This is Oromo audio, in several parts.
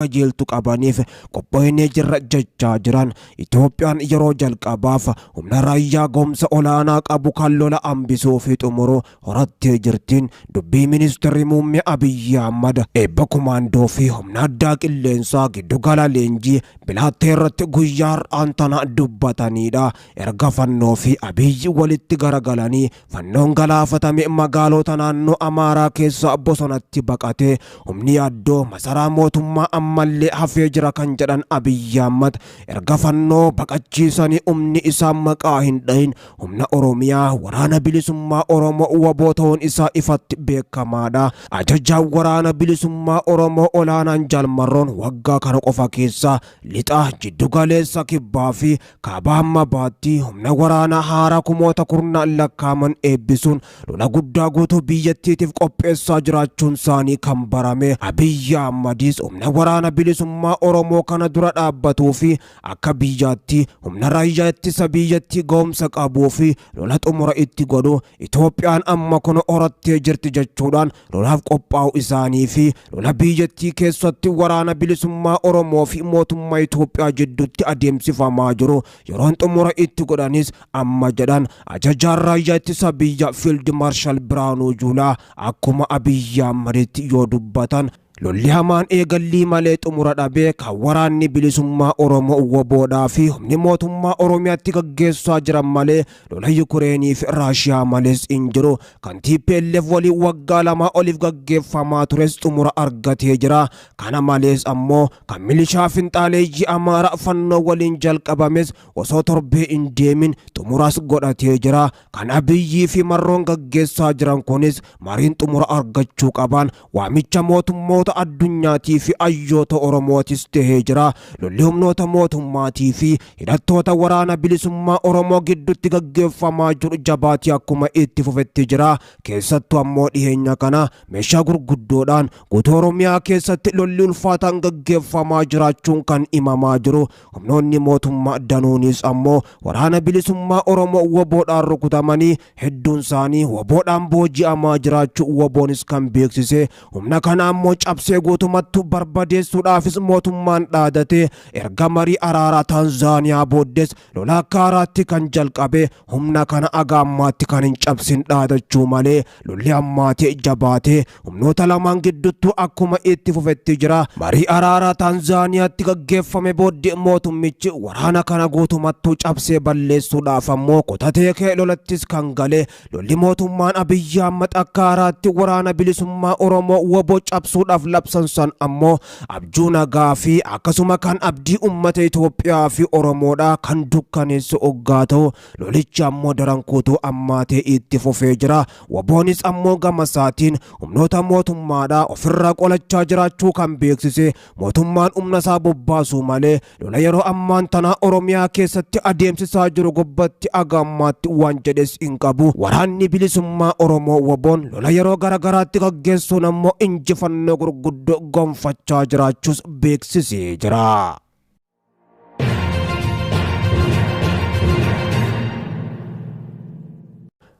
Qajeeltu qabaniif qophoonee jirra jechaa jiran. Itoophiyaan yeroo jalqabaaf humna raayyaa gahumsa olaanaa qabu kan lola hambisuu fi xumuru horattee jirtiin dubbii ministeerri muummee Abiyyi Ahmad eebba kumaandoo fi humna addaa qilleensaa giddugala leenjii Bilaattee irratti guyyaa har'aan tana dubbatanidha. Erga Fannoo fi Abiyyi walitti garagalanii Fannoon galaafatame magaalota naannoo Amaaraa keessaa bosonatti baqate. Humni yaaddoo masaraa mootummaa ammallee hafee jira kan jedhan Abiyyi Ahmad erga Fannoo baqachiisanii humni isaan maqaa hin dhahin humna Oromiyaa waraana bilisummaa Oromoo waboo ta'uun isaa ifatti beekamaadha. Ajajaan waraana bilisummaa Oromoo olaanaan Jaal Marroon waggaa kana qofa keessa lixa jiddugaleessa kibbaa fi kaaba hamma baatti humna waraanaa haaraa kumoota kurnaan lakkaaman eebbisuun lola guddaa guutuu biyyattiitiif qopheessaa jiraachuun isaanii kan barame. Abiyyi Ahmadis humna waraana bilisummaa Oromoo kana dura dhaabbatuu fi akka biyyaatti humna raayyaa ittisa biyyattii ga'umsa qabuu fi lola xumura itti godhu Itoophiyaan amma kun horattee jirti jechuudhaan lolaaf qophaa'u isaanii fi lola biyyattii keessatti waraana bilisummaa Oromoo fi mootummaa Itoophiyaa jidduutti adeemsifamaa jiru yeroon xumura itti godhanis amma jedhan ajajaan raayyaa ittisa biyya Fiild Maarshaal Biraanuu Juulaa akkuma Abiyyi Ahmaditti yoo dubbatan lolli hamaan eegallii malee xumura dhabee kan waraanni bilisummaa Oromoo woboodhaa fi humni mootummaa Oromiyaatti gaggeessaa jiran malee lola Yukureenii fi Raashiyaa malees hin jiru. Kan TPLF waliin waggaa lamaa oliif gaggeeffamaa tures xumura argatee jira. Kana malees ammoo kan milishaa finxaaleeyyii Amaaraa Fannoo waliin jalqabames osoo torbee hin deemin xumuras godhatee jira. Kan Abiyyii fi Marroon gaggeessaa jiran kunis mariin xumura argachuu qaban waamicha mootummoota addunyaatii fi hayyoota Oromootis tahee jira. Lolli humnoota mootummaatii fi hidhattoota waraana bilisummaa Oromoo gidduutti gaggeeffamaa jiru jabaatii akkuma itti fufetti jira. Keessattuu ammoo dhiheenya kana meeshaa gurguddoodhaan guutuu Oromiyaa keessatti lolli ulfaataan gaggeeffamaa jiraachuun kan himamaa jiru. Humnoonni mootummaa danuunis ammoo waraana bilisummaa Oromoo woboodhaan rukutamanii hedduun isaanii woboodhaan booji'amaa jiraachuu woboonis kan beeksise. Humna kana ammoo cabsee guutumattu barbadeessuudhaafis mootummaan dhaadate. Erga marii araaraa Taanzaaniyaa booddes lola akka haaraatti kan jalqabe humna kana aga ammaatti kan hin cabsin dhaadachuu malee lolli ammaatee jabaatee humnoota lamaan gidduuttuu akkuma itti fufetti jira. Marii araaraa Taanzaaniyaatti gaggeeffame booddee mootummichi waraana kana guutumattuu cabsee balleessuudhaaf ammoo kutatee ka'e lolattis kan gale. Lolli mootummaan Abiyyi Ahmad akka haaraatti waraana bilisummaa Oromoo woboo cabsuudhaaf labsan san ammoo abjuu nagaa fi akkasuma kan abdii uummata Itoophiyaa fi Oromoodha kan dukkaneessu oggaa ta'u lolichi ammoo daran kuutuu ammaatee itti fufee jira. Woboonis ammoo gama isaatiin humnoota mootummaadha ofirraa qolachaa jiraachuu kan beeksise mootummaan humna isaa bobbaasuu malee lola yeroo ammaan tanaa Oromiyaa keessatti adeemsisaa jiru gubbatti aga ammaatti waan jedhes hin qabu. Waraanni bilisummaa Oromoo woboon lola yeroo garagaraatti gaggeessuun ammoo injifannoo gurguddoo gonfachaa jiraachuus beeksisee jira.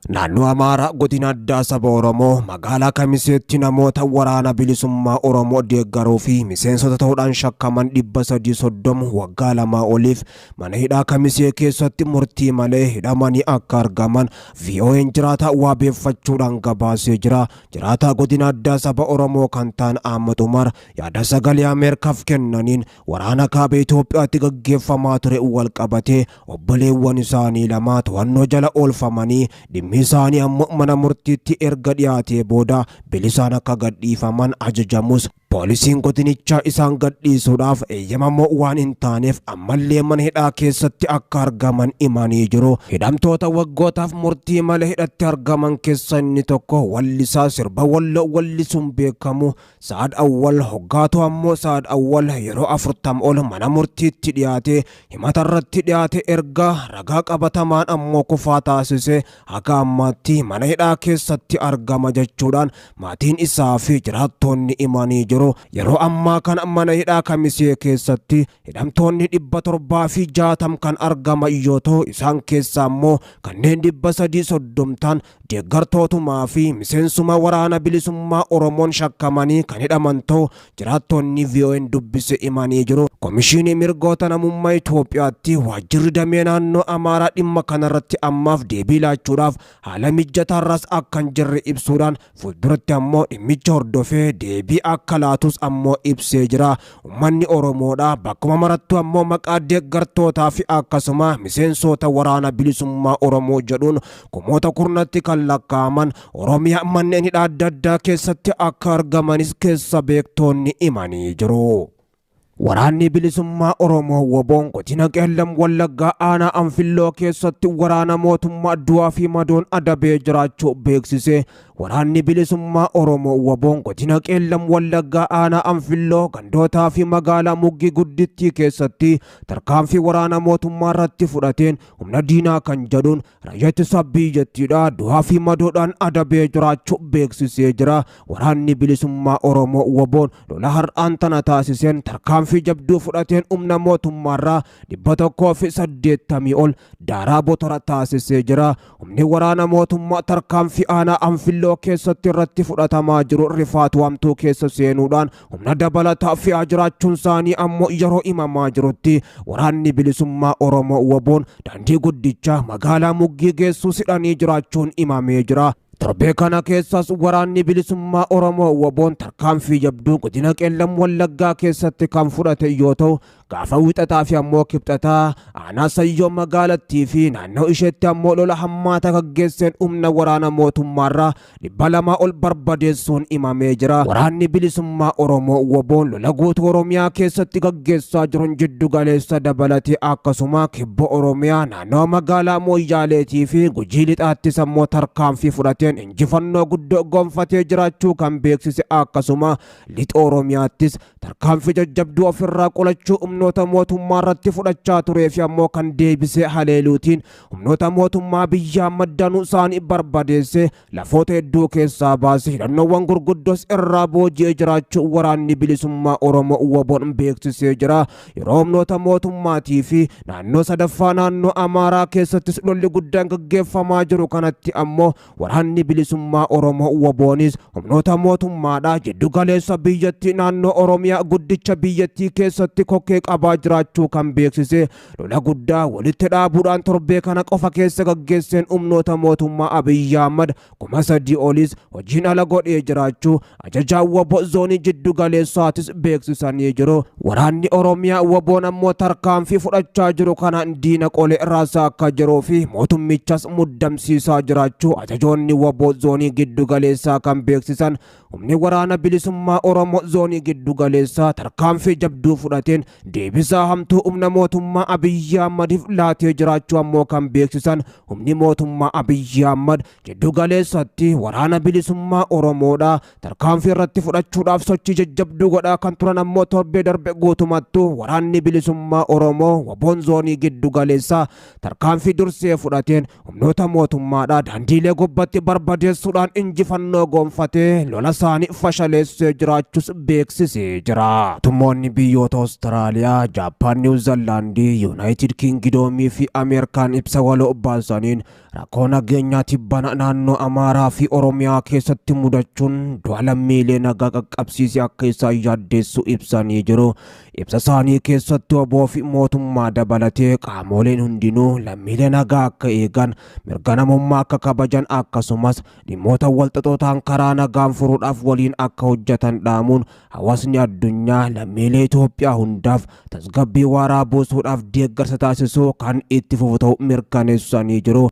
Naannoo Amaaraa godina addaa saba Oromoo magaalaa Kamiseetti namoota waraana bilisummaa Oromoo deeggaruu fi miseensota ta'uudhaan shakkaman 330 waggaa lamaa oliif mana hidhaa Kamisee keessatti murtii malee hidhamanii akka argaman VOA'n jiraataa waabeeffachuudhaan gabaasee jira. Jiraataa godina addaa saba Oromoo kan ta'an Ahmad Umar yaada sagalee Ameerikaaf kennaniin waraana kaaba Itoophiyaatti gaggeeffamaa ture wal qabatee obboleewwan isaanii lama to'annoo jala oolfamanii dhimmi isaanii ammoo mana murtiitti erga dhiyaatee booda bilisaan akka gadhiifaman ajajamus poolisiin godinichaa isaan gadhiisuudhaaf eeyyamamoo waan hin taaneef ammallee mana hidhaa keessatti akka argaman himanii jiru. Hidhamtoota waggootaaf murtii malee hidhatti argaman keessa inni tokko wallisaa sirba walloo wallisuun beekamu Sa'ad Awwal hoggaatu ammoo Sa'ad Awwal yeroo 40 ol mana murtiitti dhiyaate himata irratti dhiyaate erga ragaa qabatamaan ammoo kufaa taasise haga ammaatti mana hidhaa keessatti argama jechuudhaan maatiin isaa fi jiraattoonni himanii jiru. jiru. Yeroo ammaa kana mana hidhaa Kamisee keessatti hidhamtoonni 760 kan argaman yoo ta'u, isaan keessaa immoo kanneen 330 ta'an deeggartootumaa fi miseensuma waraana bilisummaa Oromoon shakkamanii kan hidhaman ta'u jiraattonni VOA'n dubbise himanii jiru. Komishinii mirgoota namummaa Itoophiyaatti waajjirri damee naannoo Amaaraa dhimma kanarratti ammaaf deebii laachuudhaaf haala mijataarras akka hin jirre ibsuudhaan fuulduratti ammoo dhimmicha hordofee deebii akka laatus ammoo ibsee jira. Uummanni Oromoodha bakkuma marattu ammoo maqaa deeggartootaa fi akkasuma miseensota waraana bilisummaa Oromoo jedhuun kumoota kurnatti kan lakkaa'aman Oromiyaa manneen hidhaa adda addaa keessatti akka argamanis keessa beektoonni himanii jiru. Waraanni bilisummaa Oromoo WBOn godina Qeellam Wallaggaa aanaa Anfilloo keessatti waraana mootummaa du'aa fi madoon adabee jiraachuu beeksise. Waraanni bilisummaa Oromoo WBOn godina Qeellam Wallaggaa aanaa Anfilloo gandootaa fi magaalaa Muggii Guddittii keessatti tarkaanfii waraana mootummaa irratti fudhateen humna diinaa kan jedhuun raayyaa ittisa biyyattiidha du'aa fi madoodhaan adabee jiraachuu beeksisee jira. Waraanni bilisummaa Oromoo WBOn lola har'aan tana taasiseen tarkaanfii jabduu fudhateen humna mootummaarraa 180 ol daaraa botora taasisee jira. Humni waraana mootummaa tarkaanfii aanaa Anfilloo keessatti irratti fudhatamaa jiru rifaatu hamtuu keessa seenuudhaan humna dabalataa fe'aa jiraachuun isaanii ammoo yeroo himamaa jirutti waraanni bilisummaa Oromoo WBOn daandii guddicha magaalaa Muggii geessuu sidhanii jiraachuun himamee jira. Torbee kana keessas waraanni bilisummaa Oromoo WBOn tarkaanfii jabduu godina Qeellam Wallaggaa keessatti kan fudhate yoo ta'u, gaafa wixataa fi ammoo kibxataa aanaa Sayyoo magaalattii fi naannoo isheetti ammoo lola hammaata gaggeesseen humna waraana mootummaarraa 200 ol barbadeessuun himamee jira. Waraanni bilisummaa Oromoo WBOn lola guutuu Oromiyaa keessatti gaggeessaa jiruun jiddu galeessa dabalatee akkasuma kibba Oromiyaa naannoo magaalaa Mooyyaaleetii fi Gujii Lixaattis ammoo tarkaanfii fudhateen injifannoo guddoo gonfatee jiraachuu kan beeksise akkasuma lixa Oromiyaattis tarkaanfii jajjabduu ofirraa qolachuu humnoota mootummaa irratti fudhachaa turee fi ammoo kan deebisee haleeluutiin humnoota mootummaa biyyaa maddanuu isaanii barbadeesse lafoota hedduu keessaa baase hidhannoowwan gurguddoos irraa booji'ee jiraachuu waraanni bilisummaa Oromoo WBOn beeksisee jira. Yeroo humnoota mootummaatii fi naannoo sadaffaa naannoo Amaaraa keessattis lolli guddaan gaggeeffamaa jiru kanatti ammoo waraanni bilisummaa Oromoo WBOnis humnoota mootummaadha jiddu galeessa biyyattii naannoo Oromiyaa guddicha biyyattii keessatti kokkee qabaa jiraachuu kan beeksise lola guddaa walitti dhaabuudhaan torbee kana qofa keessa gaggeesseen humnoota mootummaa Abiyyi Ahmad 3000 olis hojiin ala godhee jiraachuu ajajaa WBO zoonii jiddu galeessaatis beeksisanii jiru. Waraanni Oromiyaa WBOn ammoo tarkaanfii fudhachaa jiru kanaan diina qolee raasaa akka jiruu fi mootummichas muddamsiisaa jiraachuu ajajoonni WBO zoonii giddu galeessaa kan beeksisan humni waraana bilisummaa Oromoo zoonii giddu galeessaa tarkaanfii jabduu fudhateen deebisaa hamtuu humna mootummaa Abiyyi Ahmadiif laatee jiraachuu ammoo kan beeksisan humni mootummaa Abiyyi Ahmad jiddu galeessatti waraana bilisummaa Oromoodha tarkaanfii irratti fudhachuudhaaf sochii jajjabduu godhaa kan turan ammoo torbee darbe guutumattuu waraanni bilisummaa Oromoo WBOn zoonii giddu galeessaa tarkaanfii dursee fudhateen humnoota mootummaadha daandiilee gubbatti barbadeessuudhaan injifannoo gonfatee lola isaanii fashaleessee jiraachuus beeksisee jira. Mootummoonni biyyoota Awustiraaliyaa, Jaappaan, Niwuzilaandii, Yuunaayitid Kingidoomii fi Ameerikaan ibsa waloo baasaniin rakkoo nageenyaa tibbana naannoo Amaaraa fi Oromiyaa keessatti mudachuun du'a lammiilee nagaa qaqqabsiisee akka isaan yaaddeessu ibsanii jiru. Ibsa isaanii keessatti WBO fi mootummaa dabalatee qaamoleen hundinuu lammiilee nagaa akka eegan, mirga namummaa akka kabajan akkasumas dhimmoota walxaxoo karaa nagaan furuudhaaf waliin akka hojjetan dhaamuun hawaasni addunyaa lammiilee Itoophiyaa hundaaf tasgabbii waaraa buusuudhaaf deeggarsa taasisuu kan itti fufu ta'uu mirkaneessanii jiru.